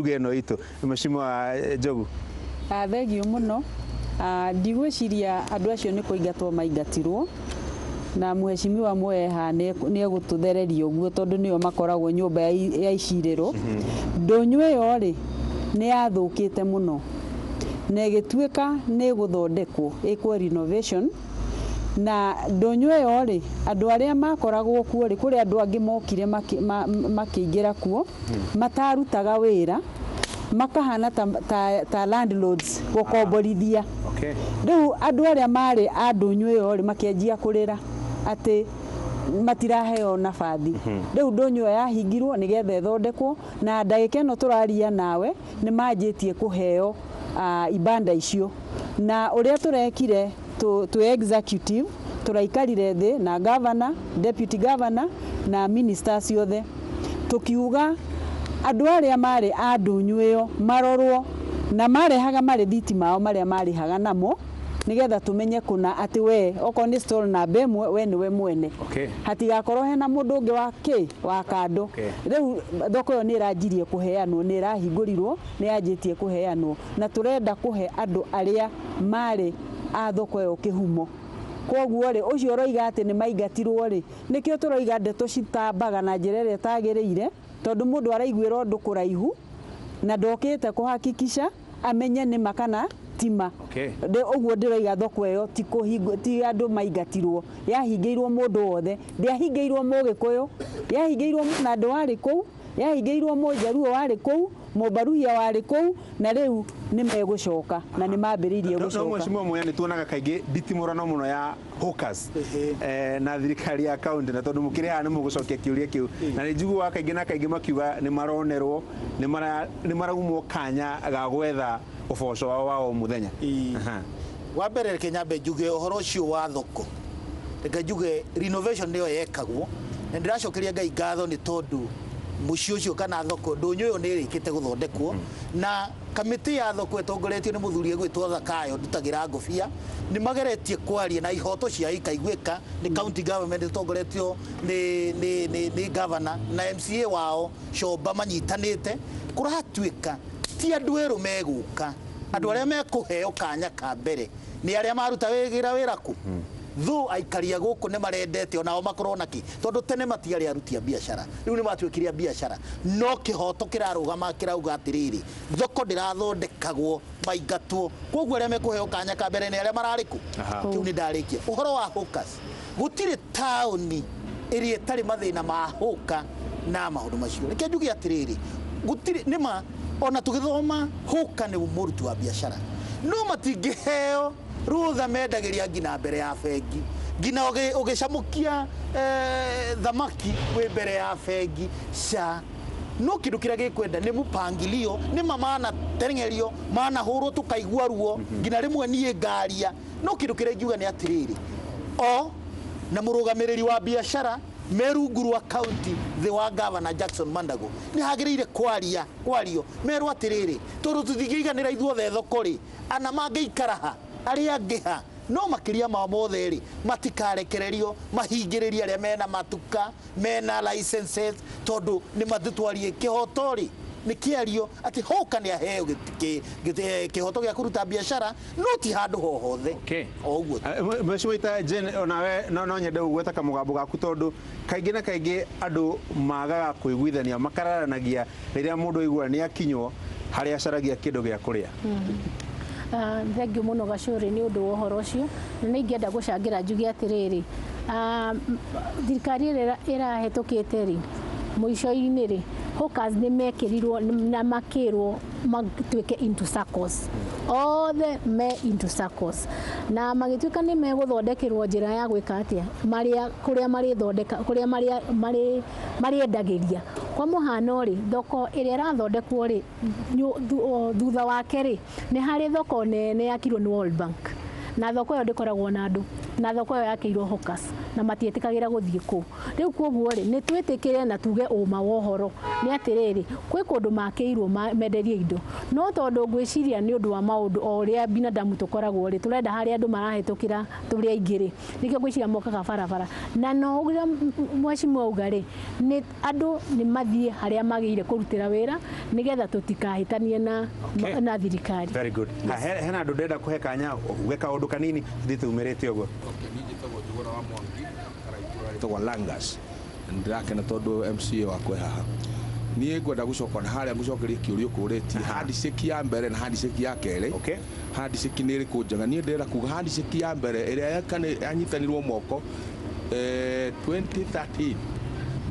nduge ĩno itũ. Mheshimiwa Njogu. Thengiũ mũno. Ndigwĩciria andũ acio nĩ kũingatwo maingatirwo, na mheshimiwa Mweha nĩ egũtũthereria ũguo, tondũ nĩo makoragwo nyũmba ya icirĩro. Ndũnyũ ĩyo rĩ, nĩ yathũkĩte mũno na ĩgĩtuĩka nĩ ĩgũthondekwo, ĩkwo renovation. Na ndũnyũ ĩyo rĩ, andũ arĩa makoragwo kuo rĩ, kũrĩ andũ angĩ mokire makĩingĩra kuo matarutaga wĩra, makahana ta landlords gũkomborithia. Rĩu andũ arĩa marĩ a ndũnyũ ĩyo rĩ, makĩanjia kũrĩra atĩ matiraheo nabathi. Rĩu ndũnyũ ĩyo yahingirwo nĩgetha ĩthondekwo, na ndagĩka ĩno tũraria nawe nĩ manjĩtie kũheo ibanda icio. Na ũrĩa tũrekire twĩ executive, tũraikarire thĩ na governor, deputy governor na ministers ciothe, tũkiuga andũ arĩa marĩ a ndũnyũ ĩyo marorwo na marehaga marĩthiti mao marĩa marĩhaga namo, nĩgetha tũmenye kũna atĩ we okorwo nĩ stall namba 1, we nĩwe mwene. Hatigakorwo hena mũndũ ũngĩ wa kĩ wa kando. Rĩu thoko ĩyo nĩ ĩranjirie kũheanwo, nĩ ĩrahingũrirwo, nĩ yanjĩtie kũheanwo, na tũrenda kũhe andũ arĩa marĩ a thoko ĩyo kĩhumo. Koguo rĩ, ũcio ũroiga atĩ nĩ maingatirwo rĩ, nĩkĩo tũroiga ndeto citambaga na njĩra ĩrĩa ĩtagĩrĩire, tondũ mũndũ araiguĩra ũndũ kũraihu na ndokĩte kũhakikisha amenye nĩ ma kana ti ma. Ũguo ndĩroiga thoko ĩyo ti kũhingwo, ti andũ maingatirwo, yahingĩirwo mũndũ wothe, ndĩahingĩirwo Mũgĩkũyũ, yahingĩirwo Mũnandũ warĩ kũu, yahingĩirwo Mũjaruo warĩ kũu, Mũmbaruhia warĩ kũu, na rĩu nĩ megũcoka na nĩ mambĩrĩirie No gũcoka. Mheshimiwa Muya, nĩ tuonaga kaingĩ nditimũrano mũno ya hawkers na thirikari ya county, na tondũ mũkĩrĩ haha nĩ mũgũcokia kĩũria kĩu, na nĩ njiguaga kaingĩ na kaingĩ makiuga nĩ maronerwo, nĩ maraumwo kanya ga gwetha ũboco wao wa o mũthenya. Wa mbere reke nyambe njuge ũhoro ũcio wa thoko, reke njuge renovation nĩyo yekagwo, na ndĩracokeria Ngai ngatho nĩ tondũ mũciĩ ũcio kana thoko ndũnyũ ĩyo nĩ ĩrĩkĩte gũthondekwo, na kamĩtĩ ya thoko ĩtongoretio nĩ mũthuri egwĩtwo Zakayo ndutagĩra ngũbia, nĩ mageretie kwaria na ihoto ciao ikaiguĩka nĩ county government ĩtongoretio nĩ governor na MCA wao Comba manyitanĩte. Kũratuĩka ti andũ erũ megũka, andũ arĩa mekũheo kanya ka mbere nĩ arĩa maruta wĩra kũ thũ aikaria gũkũ nĩ marendete onao makorwo na kĩ, tondũ tene matiarĩ aruti a biacara, rĩu nĩ matuĩkire a biacara. No kĩhoto kĩrarũgama kĩrauga atĩrĩrĩ, thoko ndĩrathondekagwo maingatwo, koguo arĩa mekũheo kanya ka mbere nĩ arĩa mararĩ kũ. Kĩu nĩ ndarĩkia. Ũhoro wa hawkers, gũtirĩ taũni ĩrĩa ĩtarĩ mathĩna ma hawker na maũndũ macio. Reke njuge atĩrĩrĩ, gũtirĩ nĩma ona tũgĩthoma hawker nĩ mũruti wa biacara, no matingĩheo rũtha mendagĩria nginya mbere ya bengi, nginya ũgĩcamũkia thamaki wĩ mbere ya bengi ca. No kĩndũ kĩrĩa gĩkwenda nĩ mũpangilio, nĩ ma manateng'erio, manahũrwo tũkaigua ruo nginya rĩmwe niĩ ngaria. No kĩndũ kĩrĩa ingiuga nĩ atĩrĩrĩ, o na mũrũgamĩrĩri wa biacara me rungu rwa county thĩ wa Governor Jackson Mandago nĩ hagĩrĩire kwaria kwario merwo atĩrĩrĩ, tondũ tũtingĩiganĩra ithuothe thoko rĩ, ana mangĩikara ha arĩa angĩ ha, no makĩria ma mothe rĩ, matikarekererio mahingĩrĩrie arĩa mena matuka mena licenses, tondũ nĩ matũtwarie kĩhoto rĩ, nĩ kĩario atĩ hoka nĩ aheo kĩhoto gĩa kũruta biacara, no ti handũ ho hothe. O ũguo. Mheshimiwa Ita Jane, onawe no nyende gũgweta kamũgambo gaku, tondũ kaingĩ na kaingĩ andũ magaga kũiguithania, makararanagia rĩrĩa mũndũ aigua nĩ akinywo harĩa acaragia kĩndũ gĩa kũrĩa. Thengiũ mũno Gacũrĩ nĩ ũndũ wa ũhoro ũcio, na nĩ ingĩenda gũcangĩra njuge atĩrĩrĩ, thirikari ĩrĩa ĩrahĩtũkĩte rĩ, mũico-inĩ rĩ, hawkers nĩ mekĩrirwo na makĩrwo matuĩke into SACCOs, othe me into SACCOs, na magĩtuĩka nĩ megũthondekerwo njĩra ya gwĩka atĩa, marĩa kũrĩa marĩthondeka, kũrĩa marĩendagĩria. Kwa mũhano rĩ, thoko ĩrĩa ĩrathondekwo rĩ, thutha wake rĩ, nĩ harĩ thoko nene yakirwo nĩ World Bank, na thoko ĩyo ndĩkoragwo na andũ, na thoko ĩyo yakĩirwo hawkers. Na matiĩtĩkagĩra gũthiĩ kũu. Rĩu koguo rĩ, nĩ twĩtĩkĩre na tuge ũma wa ũhoro nĩ atĩrĩrĩ, kwĩ kũndũ makĩirwo menderie indo, no tondũ ngwĩciria nĩ ũndũ wa maũndũ o ũrĩa binadamu tũkoragwo rĩ, tũrenda harĩa andũ marahĩtũkĩra tũrĩ aingĩ rĩ, nĩkĩo ngwĩciria mokaga barabara. Na no ũrĩa mheshimiwa auga rĩ, nĩ andũ nĩ mathiĩ harĩa magĩrĩire kũrutĩra wĩra nĩgetha tũtikahĩtanie na, na thirikari. Very good. Ha, hena andũ ndĩrenda kũhe kanya uge kaũndũ kanini tũthiĩ tumĩrĩte ũguo. Okay, niĩ njĩtagwo Njũgũna wa Mwangi, kana itũra rĩtagwo Langas. Ndĩrakena tondũ MCA wakwa e haha. Niĩ ngwenda gũcoka na harĩa ngũcokerie kĩũria ũkũrĩtie, handshake ya mbere na handshake ya kerĩ. Handshake nĩ ĩrĩkũ njega? Niĩ ndĩrenda kuga handshake ya mbere ĩrĩa yanyitanirwo moko 2013,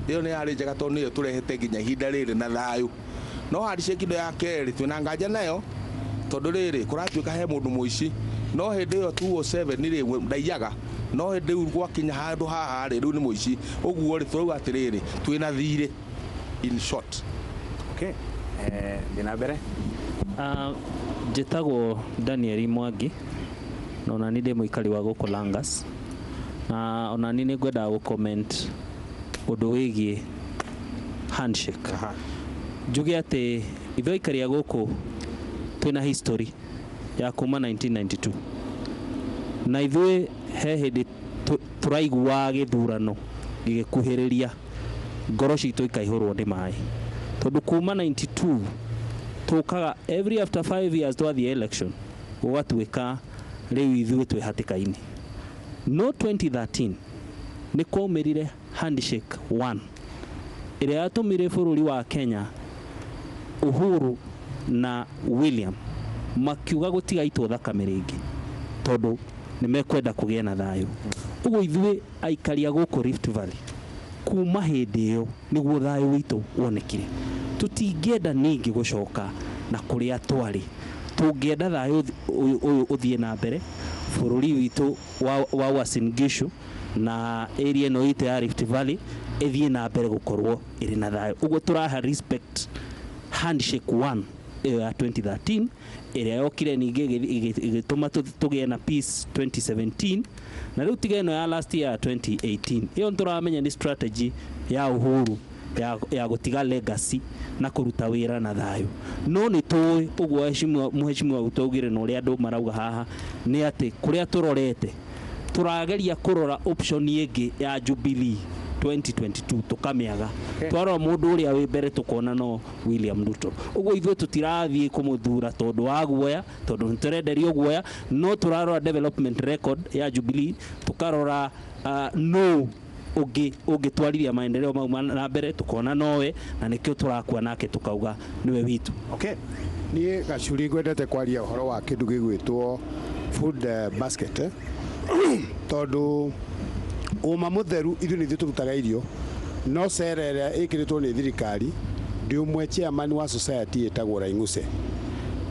ĩyo nĩ yarĩ njega tondũ nĩyo tũrehete nginya ihinda rĩrĩ na thayũ. No handshake ĩno ya kerĩ twĩna nganja nayo tondũ rĩrĩ kũratuĩka he mũndũ mũici, no hĩndĩ ĩyo 207 rĩ ndaiyaga, no hĩndĩ rĩu gwakinya handũ haha rĩ, rĩu nĩ mũici. Ũguo rĩ, tũrauga atĩrĩrĩ, twĩna thirĩ, in short. Okay. Thiĩ na mbere. Njĩtagwo Daniel Mwangi na onani ndĩ mũikari wa gũkũ Langas, na onani nĩ ngwendaga gũ comment ũndũ wĩgiĩ handshake. Njuge atĩ ithuĩ aikari a gũkũ twĩna history ya kuma 1992, na ithuĩ he hĩndĩ tũraiguaga gĩthurano gĩgĩkuhĩrĩria, ngoro citũ ikaihũrwo nĩ maĩ, tondũ kuma 92 tũkaga every after 5 years twathiĩ election gũgatuĩka rĩu ithuĩ twĩ hatĩka-inĩ. No 2013 nĩ kwaumĩrire handshake 1 ĩrĩa yatũmire bũrũri wa Kenya, Uhuru na William makiuga gũtigaitwo thakame rĩngĩ tondũ nĩ mekwenda kũgĩe na thayũ. Ũguo ithuĩ aikari a gũkũ Rift Valley kuma hĩndĩ ĩyo nĩguo thayũ witũ wonekire. Tũtingĩenda ningĩ gũcoka na kũrĩa twarĩ, tũngĩenda thayũ ũyũ ũthiĩ na mbere bũrũri witũ wa Uasin Gishu na area ĩno itũ ya Rift Valley ĩthiĩ na mbere gũkorwo ĩrĩ na thayũ. Ũguo tũraha respect handshake 1 ĩyo ya 2013 ĩrĩa yokire ningĩ ĩgĩtũma tũgĩe na peace 2017, na rĩu tiga ĩno ya last year ya 2018, ĩyo nĩtũramenya nĩ strategy ya Uhuru ya gũtiga legacy na kũruta wĩra na thayũ. No nĩ tũĩ ũguo mheshimiwa witũ augire na ũrĩa andũ marauga haha nĩ atĩ kũrĩa tũrorete tũrageria kũrora option ĩngĩ ya Jubilee 2022 tũkamĩaga. Twarora mũndũ ũrĩa wĩ mbere tũkona no William Ruto. Ũguo ithuĩ tũtirathiĩ kũmũthura tondũ wa guoya, tondũ nĩ tũrenderio guoya, no tũrarora development record ya Jubilee, tũkarora no ũngĩ ũngĩtwarithia maendeleo mau na mbere, tukona nowe, na nĩkĩo tũrakua nake tukauga nĩwe witũ. Okay. Niĩ Gacuri ngwendete kwaria ũhoro wa kĩndũ gĩgwĩtwo food basket, tondũ ũma mũtheru ithuĩ nĩ ithuĩ tũrutaga irio, no cera ĩrĩa ĩkĩrĩtwo nĩ thirikari, ndĩ ũmwe chairman wa society ĩtagwo Raing'use,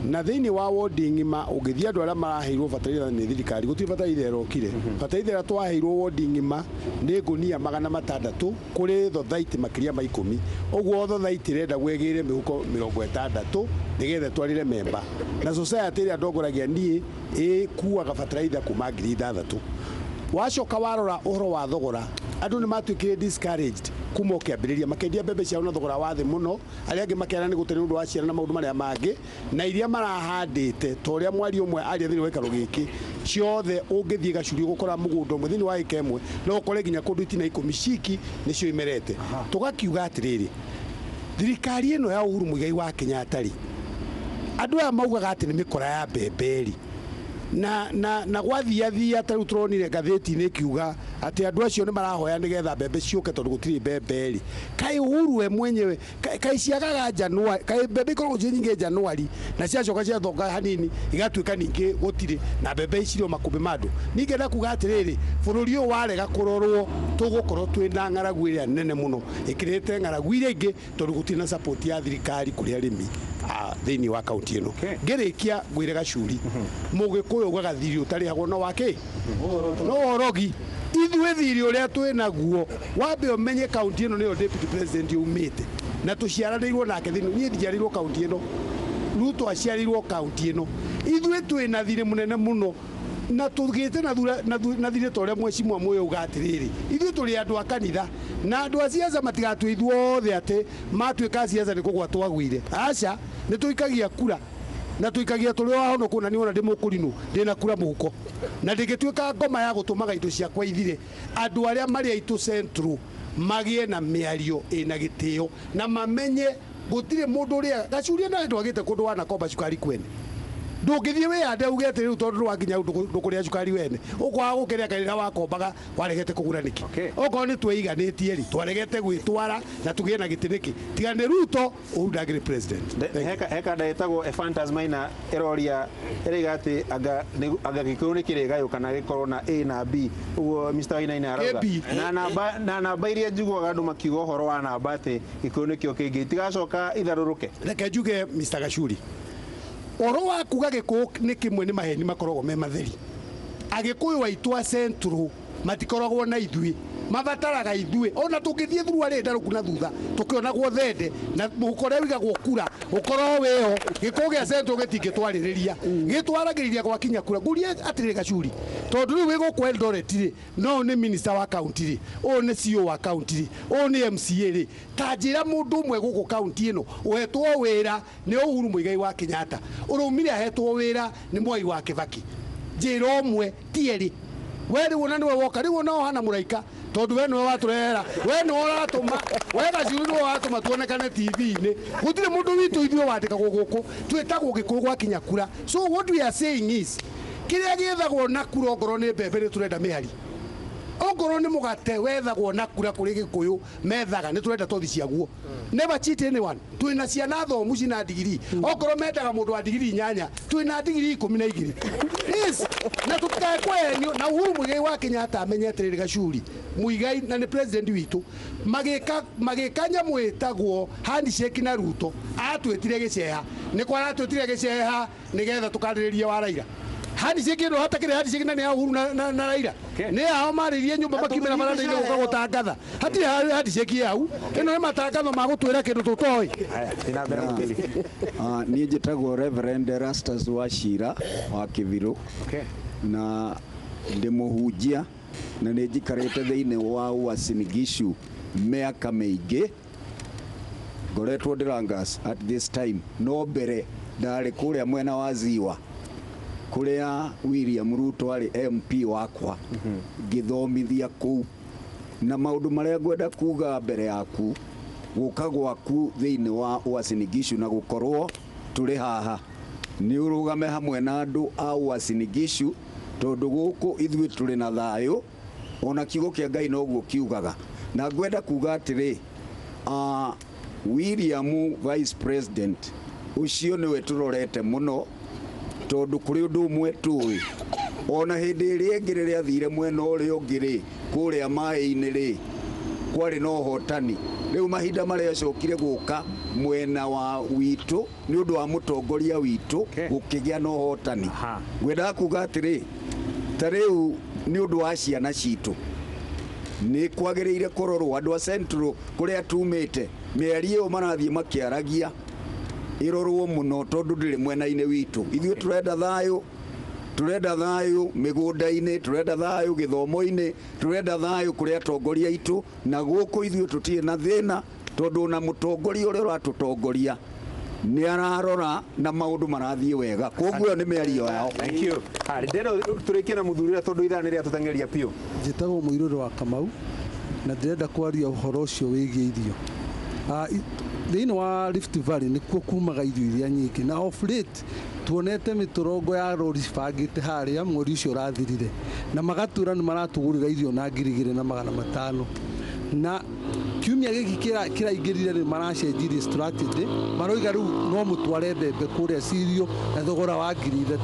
na thĩinĩ wa wodi ng'ima ũngĩthiĩ andũ arĩa maraheirwo bataraitha nĩ thirikari, gũtirĩ bataraitha ĩrokire. Bataraitha ĩrĩa twaheirwo wodi ng'ima nĩ ngũnia 600 kũrĩ thothaitĩ makĩria ma 10. Ũguo thothaitĩ ĩrenda gwĩgĩre mĩhuko 60 nĩgetha ĩtwarĩre memba, na society ĩrĩa ndongoragia niĩ ĩkuaga bataraitha kuma 6,000. Wacoka warora ũhoro wa thogora, andũ nĩ matuĩkire discouraged kuma ũkĩambĩrĩria, makendia mbembe ciao na thogora wa thĩ mũno, arĩa angĩ makera nĩ gũte nĩ ũndũ wa ciana na maũndũ marĩa mangĩ, na iria marahandĩte ta ũrĩa mwaria ũmwe aria thĩinĩ wa gĩikaro gĩkĩ ciothe, ũngĩthiĩ Gacuri ũgũkora mũgũnda ũmwe thĩinĩ wa ĩka ĩmwe no ũkore nginya kũndũ itina 10 ciki nĩcio imerete. Tũgakiuga atĩrĩrĩ, thirikari ĩno ya Uhuru Muigai wa Kenyatta rĩ, andũ aya maugaga atĩ nĩ mĩkora ya mbembe rĩ, na gwathiathia ta rĩu tũronire ngathĩti-inĩ ĩkiuga atĩ andũ acio nĩ marahoya nĩgetha mbembe ciũke tondũ gũtirĩ mbembe rĩ. Kaĩ Uhuru we mwenyewe kaĩ ciagaga Januari, kaĩ mbembe ikoragwo ciĩ nyingĩ Januari na ciacoka ciathonga hanini igatuĩka ningĩ gũtirĩ na mbembe icirĩ o makũmbĩ ma andũ. Ningĩ kuga atĩrĩrĩ, bũrũri ũyũ warega kũrorwo tũgũkorwo twĩ na ng'aragu ĩrĩa nene mũno ĩkĩrĩte ng'aragu iria ingĩ tondũ gũtirĩ na support ya thirikari kũrĩ arĩmi thĩinĩ wa kaunti ĩno. Ngĩrĩkia ngwĩre Gacuri, mũgĩkũyũ augaga thiri ũtarĩhagwo no wakĩ no ũrogi. Ithuĩ thiri ũrĩa twĩ naguo, wambe ũmenye kaunti ĩno nĩyo deputy president yaumĩte na tũciaranĩirwo nake thĩinĩ. Niĩ ndiciarĩirwo kaunti ĩno, Ruto aciarĩirwo kaunti ĩno. Ithuĩ twĩ na thirĩ mũnene mũno. Na tũgĩte na thura na thirĩ ta ũrĩa mwecimwa mũyũ uga atĩrĩrĩ, ithuĩ tũrĩ andũ a kanitha na andũ a siasa matigatue ithuothe atĩ matuĩka siasa nĩ kũgwa twagwire. Aca, nĩ tũikagia kura na tuikagia tũrĩ o ahonoku, na niona ndĩ mũkũrinũ ndĩna kura mũhuko na ndĩngĩtuĩka ngoma ya gũtũmaga indo ciakwa ithire. Andũ arĩa marĩ aitũ Central magĩe na mĩario ĩna gĩtĩo na mamenye gũtirĩ mũndũ ũrĩa gacuria na ndwagĩte kũndũ wanakomba cukari kwene. Ndũngĩthiĩ wĩyande uge atĩ rĩu tondũ ndwakinya ndũkũrĩa cukari wene, ũkwaga gũkĩrĩa karĩra wakombaga waregete kũgũra nĩkĩ? Okorwo nĩ tweiganĩtie rĩ, twaregete gwĩtwara na tũgĩe na gĩtĩ nĩkĩ? Tiga nĩ Ruto, Uhuru ndangĩrĩ president. Heka ĩtagwo Ephantus Maina ĩroria ĩraiga atĩ anga anga Gĩkũyũ nĩ kĩrĩgayũkana gĩkorwo na A na B ũguo Mr. Wainaina arauga. KB. Na namba iria njiguaga andũ makiuga ũhoro wa namba atĩ Gĩkũyũ nĩkĩo kĩngĩ itigacoka itharũrũke. Reke njuge, Mr. Gacuri, ũhoro wa kuga Gĩkũyũ nĩ kĩmwe nĩ maheni makoragwo me matheri. Agĩkũyũ aitũ a Central matikoragwo na ithuĩ, mabataraga ithuĩ. Ona tũngĩthiĩ thurua rĩ ndarũku na thutha tũkĩonagwo thende na mũhuko ũrĩa wigagwo kura ũkorwo wĩho, Gĩkũyũ gĩa Central gĩtingĩtwarĩrĩria, gĩtwaragĩrĩria gwakinya kura. Ngurie atĩrĩrĩ Gacuri, tondũ rĩu wĩ gũkũ Eldoret rĩ, no nĩ minister wa county rĩ, ũyũ nĩ CEO wa county rĩ, ũyũ nĩ MCA rĩ, ta njĩra mũndũ ũmwe gũkũ county ĩno ũhetwo wĩra nĩ Uhuru Muigai wa Kenyatta, ũrũmire ahetwo wĩra nĩ Mwai wa Kibaki. Njĩra ũmwe ti erĩ. We rĩu ona nĩwe woka rĩu ona ũhana mũraika, tondũ we nĩwe watũrehera, we nĩwe ũratũma, we Gacuri nĩwe watũma tuonekane TV-inĩ. Gũtirĩ mũndũ witũ ithuĩ wandĩkagwo gũkũ, twĩtagwo Gĩkũyũ gwakinya kura. So what we are saying is, kĩrĩa gĩethagwo na kura, ongorwo nĩ mbembe nĩ tũrenda mĩhari, ongorwo nĩ mũgate wethagwo na kura kũrĩ Gĩkũyũ methaga, nĩ tũrenda tothi ciaguo. Never cheat anyone. Twĩna ciana thomu cina ndigiri, okorwo mendaga mũndũ wa ndigiri 8, twĩna ndigiri 12. Yes, na tũtikae kwehenio. Na Uhuru Muigai wa Kenyatta amenye atĩrĩrĩ, Gacuri Muigai, na nĩ president witũ, magĩka nyamũ ĩtagwo handshake na Ruto, atwĩtire gĩceha. Nĩ kwa aratwĩtire gĩceha nĩgetha tũkarĩrĩrie wa Raila handshake ĩno hatakĩrĩ handshake na nĩ ya Uhuru na Raila, nĩ ao marĩrie nyũmba makiumĩra baranda-inĩ gũka gũtangatha. Hatirĩ handshake hau, ĩno nĩ matangatho ma gũtwĩra kĩndũ tũtoĩ. Haya, na mbere mũkĩri. Niĩ njĩtagwo Reverend Erastus Wachira wa Kĩbirũ na ndĩ mũhunjia na nĩ njikarĩte thĩinĩ wa Uasin Gishu mĩaka mĩingĩ. Ngoretwo ndĩ Langas at this time, no mbere ndarĩ kũrĩa mwena wa Ziwa kũrĩa William Ruto arĩ MP wakwa, ngĩthomithia kũu. Na maũndũ marĩa ngwenda kuga mbere yaku gũka gwaku thĩinĩ wa Uasin Gishu na gũkorwo tũrĩ haha nĩ ũrũgame hamwe na andũ a Uasin Gishu, tondũ gũkũ ithuĩ tũrĩ na thayũ, ona kiugo kĩa Ngai noguo kiugaga. Na ngwenda kuga atĩrĩ, William Vice President ũcio nĩwe tũrorete mũno, tondũ kũrĩ ũndũ ũmwe tũĩ, ona hĩndĩ ĩrĩa ĩngĩ rĩrĩa athire mwena ũrĩa ũngĩ rĩ, kũrĩa maĩ-inĩ rĩ, kwarĩ na ũhotani. Rĩu mahinda marĩa acokire gũka mwena wa witũ nĩ ũndũ wa mũtongoria witũ, gũkĩgĩa na ũhotani. Ngwendaga kuga atĩrĩ, ta rĩu nĩ ũndũ wa ciana citũ nĩ kwagĩrĩire kũrorwo andũ a Central kũrĩa tumĩte, mĩario ĩyo marathiĩ makĩaragia ĩrorwo mũno, tondũ ndĩrĩ mwena-inĩ witũ. Ithuĩ tũrenda thayũ, tũrenda thayũ mĩgũnda-inĩ, tũrenda thayũ gĩthomo-inĩ, tũrenda thayũ kũrĩ atongoria aitũ. Na gũkũ ithuĩ tũtirĩ na thĩna, tondũ ona mũtongoria ũrĩa ũratũtongoria nĩ ararora na maũndũ marathiĩ wega. Koguo ĩyo nĩ mĩario yao. Thank you. Haya, ndĩrenda tũrĩkie na mũthuri ũrĩa, tondũ ithaa nĩ rĩatũteng'eria biũ. Njĩtagwo Mũirũrĩ wa Kamau na ndĩrenda kwaria ũhoro ũcio wĩgiĩ irio. Thĩinĩ wa Rift Valley nĩkuo kumaga irio iria nyingĩ, na of late tuonete mĩtũrongo ya rori cibangĩte harĩa mweri ũcio ũrathirire, na magatwĩra nĩ maratũgũrĩra irio na 2500, na kiumia gĩkĩ kĩraingĩrire rĩ, maracenjirie strategy, maroiga rĩu no mũtware mbembe kũrĩa cirio na thogora wa 3000.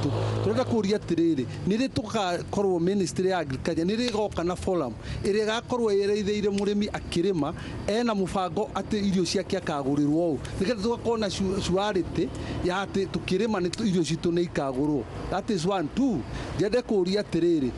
Tũrenda kũria atĩrĩrĩ, nĩ rĩ tũgakorwo ministry ya agriculture nĩ rĩ ĩgoka na forum ĩrĩa ĩgakorwo ĩreithĩire mũrĩmi akĩrĩma ena mũbango atĩ irio ciake akagũrĩrwo ũũ, nĩgetha tũgakorwo na surety ya atĩ tũkĩrĩma nĩ irio citũ nĩ ikagũrwo? That is one. Two, njende kũria atĩrĩrĩ,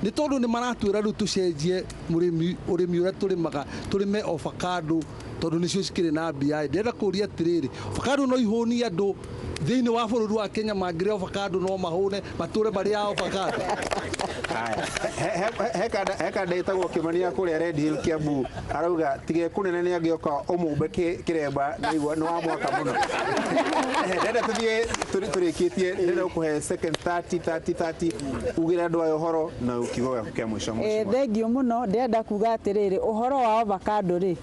nĩ tondũ nĩ maratwĩra rĩu tũcenjie mũrĩmi ũrĩmi ũrĩa tũrĩmaga, tũrĩme avocado tondũ nĩcio cikĩrĩ na mbia. Ndĩrenda kũria atĩrĩrĩ, avocado no ihũnie andũ Thĩinĩ wa bũrũri wa Kenya mangĩrĩa avocado no mahũne matũre marĩ a avocado. Haya. He kanda ĩtagwo Kĩmani ya kũrĩa Red Hill Kiambu arauga tige kũnene nĩ angĩoka ũmũmbe kĩremba nĩigua nĩ wa mwaka mũno. Ndĩrenda tũthiĩ tũrĩkĩtie, ndĩrenda gũkũhe second 30 30 30 ugĩre andũ aya ũhoro na kiugo gĩaku kĩa mũico, mheshimiwa. Thengiũ mũno. Ndĩrenda kuga atĩrĩrĩ, ũhoro wa avocado rĩ,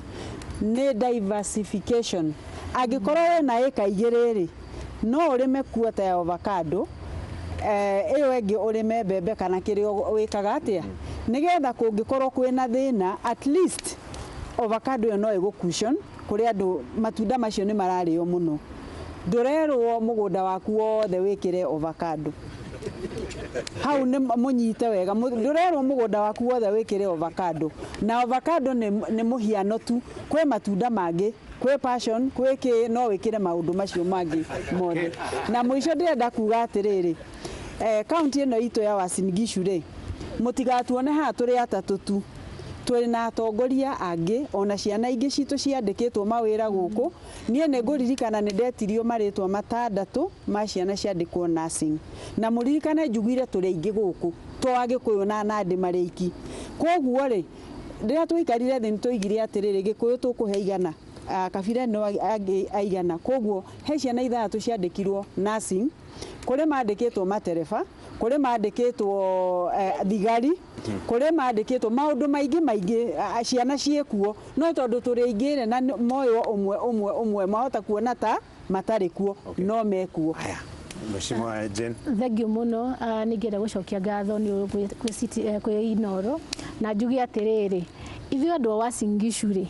nĩ diversification. Angĩkorwo wĩna ĩka 2 rĩ, no ũrĩme quarter ya avocado, ĩyo ĩngĩ ũrĩme mbembe kana kĩrĩa wĩkaga atĩa, nĩgetha kũngĩkorwo kwĩna thĩna, at least avocado ĩyo no ĩgũ cushion. Kũrĩ andũ matunda macio nĩ mararĩo mũno. Ndũrerwo mũgũnda waku wothe wĩkĩre avocado. Hau nĩ mũnyite wega. Ndũrerwo mũgũnda waku wothe wĩkĩre avocado, na avocado nĩ mũhiano tu. Kwĩ matunda mangĩ, kwĩ passion, kwĩ kĩ, no wĩkĩre maũndũ macio mangĩ mothe. Na mũico ndĩrenda kuga atĩrĩrĩ, kaunti ĩno itũ ya Uasin Gishu rĩ, mũtigatuone haha tũrĩ atatũ tu, tũrĩ na atongoria angĩ, ona ciana ingĩ citũ ciandĩkĩtwo mawĩra gũkũ. Niĩ nĩ ngũririkana nĩ ndetirio marĩtwa 6 ma ciana ciandĩkwo nursing, na mũririkane njugire tũrĩ aingĩ gũkũ to Agĩkũyũ na Nandĩ marĩ aiki. Koguo rĩ, rĩrĩa twaikarire thĩ nĩ tũigire atĩrĩrĩ, Gĩkũyũ tũkũhe igana, kabira ĩno angĩ aigana. Koguo he ciana 6 ciandĩkirwo nursing, kũrĩ mandĩkĩtwo matereba, kũrĩ mandĩkĩtwo thigari, kũrĩ mandĩkĩtwo maũndũ maingĩ maingĩ. Ciana ciĩkuo, no tondũ tũrĩ aingĩ rĩ, na moywo ũmwe ũmwe ũmwe, mahota kuona ta matarĩ kuo, no mekuo. Haya, Mheshimiwa Jane. Thengiũ mũno. Nĩ ngĩenda gũcokia ngatho nĩ kwĩ Inoro, na njuge atĩrĩrĩ, ithuĩ andũ a Uasin Gishu rĩ,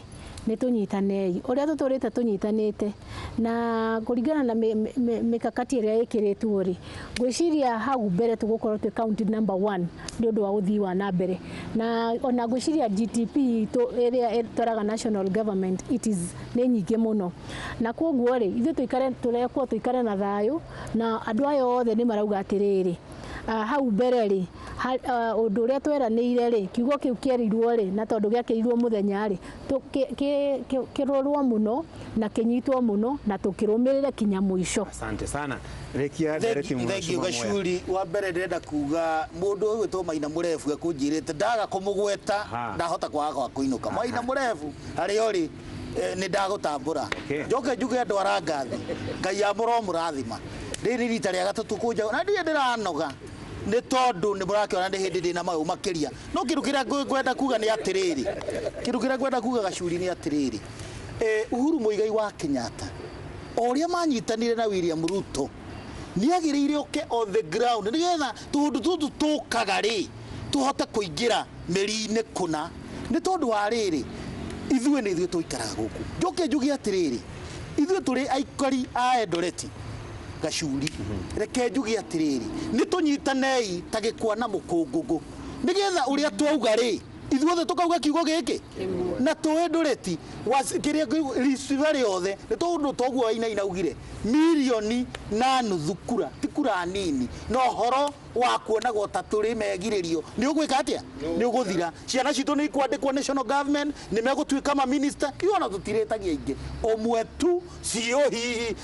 nĩ tũnyitanei ũrĩa tũtũrĩte tũnyitanĩte, na kũringana na mĩkakati ĩrĩa ĩkĩrĩtwo rĩ, ngwĩciria hau mbere tũgũkorwo twĩ county number one nĩ ũndũ wa ũthii wa na mbere. Na ona ngwĩciria GTP itũ ĩrĩa ĩtwaraga national government, it is nĩ nyingĩ mũno. Na koguo rĩ, ithuĩ tũikare tũrekwo tũikare na thayũ, na andũ aya othe nĩ marauga atĩrĩrĩ, hau mbere rĩ, ũndũ ũrĩa tweranĩire rĩ, kiugo kĩu kĩerirwo rĩ, na tondũ gĩakĩrirwo mũthenya rĩ, kĩrorwo mũno na kĩnyitwo mũno na tũkĩrũmĩrĩre kinya mũico. Asante sana. Rekia ndereti. Thengiũ. Mheshimiwa Moya. Gacuri. Wa mbere ndĩrenda kuga mũndũ ũyũ gwĩtwo Maina Mũrebu ekũnjĩrĩte ndaga kũmũgweta, ndahota kwaga gwa kũinũka. Maina Mũrebu harĩa ũrĩ, nĩ ndagũtambũra. Njoke njuge andũ arangathi, Ngai amũromũrathima. Rĩrĩ nĩ rita rĩa gatatũ kũnja na ndirĩ ndĩranoga, nĩ tondũ nĩ mũrakĩona nĩ hĩndĩ ndĩna maũ makĩria. No kĩndũ kĩrĩa ngwenda kuga nĩ atĩrĩrĩ, kĩndũ kĩrĩa ngwenda kuga Gacuri nĩ atĩrĩrĩ, Uhuru Muigai wa Kenyatta o ũrĩa manyitanire na William Ruto, nĩ agĩrĩire oke on the ground nĩgetha tũũndũ tũtũ tũkaga rĩ, tũhote kũingĩra mĩri-inĩ kũna, nĩ tondũ wa rĩrĩ, ithuĩ nĩ ithuĩ tũikaraga gũkũ. Njoke njuge atĩrĩrĩ, ithuĩ tũrĩ aikari a Eldoret, Gacuri, reke njuge atĩrĩrĩ, nĩ tũnyitanei ta gĩkwa na mũkũngũgũ, nĩgetha ũrĩa twauga rĩ, ithuothe tũkauga kiugo gĩkĩ na tũĩ Eldoret kĩrĩa Rift Valley yothe, nĩ tondũ toguo Wainaina augire 1.5 million kura ti kura nini, na ũhoro wa kuonagwo ta tũrĩ megirĩrio nĩ ũgwĩka atĩa, nĩ ũgũthira. Ciana citũ nĩ ikwandĩkwo national government, nĩ megũtuĩka ma minister. Ithuĩ ona tũtirĩtagia aingĩ, ũmwe tu CEO, hihi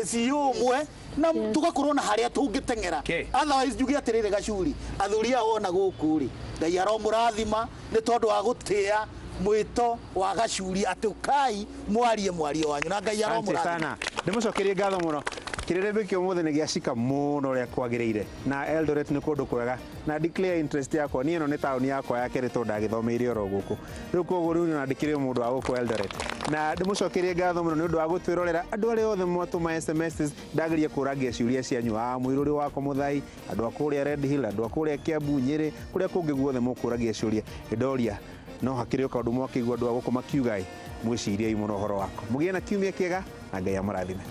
CEO ũmwe, na tugakorwo na harĩa tũngĩteng'era. Otherwise njuge atĩrĩrĩ Gacuri, athuri aya wona gũkũ rĩ, Ngai aromũrathima nĩ tondũ wa gũtĩa mwĩto wa Gacuri atĩ ũkai mwarie mwario wanyu, na Ngai Asante aromũrathima. sana. Ndĩmũcokerie ngatho mũno. Kĩrĩrĩmbĩ kĩa ũmũthĩ nĩ gĩacika mũno ũrĩa kwagĩrĩire, na Eldoret nĩ kũndũ kwega, na declare interest yakwa, niĩ ĩno nĩ taũni yakwa ya kerĩ tondũ ndagĩthomeire oro gũkũ. Rĩu koguo rĩu ona ndĩkĩrĩ o mũndũ wa gũkũ Eldoret, na ndĩmũcokerie ngatho mũno nĩ ũndũ wa gũtwĩrorera. Andũ arĩa othe mwatũma SMS, ndageria kũrangia ciũria cianyu, a mũirũrĩ wakwa Mũthai, andũ a kũrĩa Red Hill, andũ a kũrĩa Kiambu, Nyĩrĩ, kũrĩa kũngĩ guothe mũkũragia ciũria, ndoria no hakĩrĩ o kaũndũ mwakĩigua andũ a gũkũ makiuga ĩ, mwĩciriei mũno ũhoro wako. Mũgĩe na kiumia kĩega na Ngai amũrathime.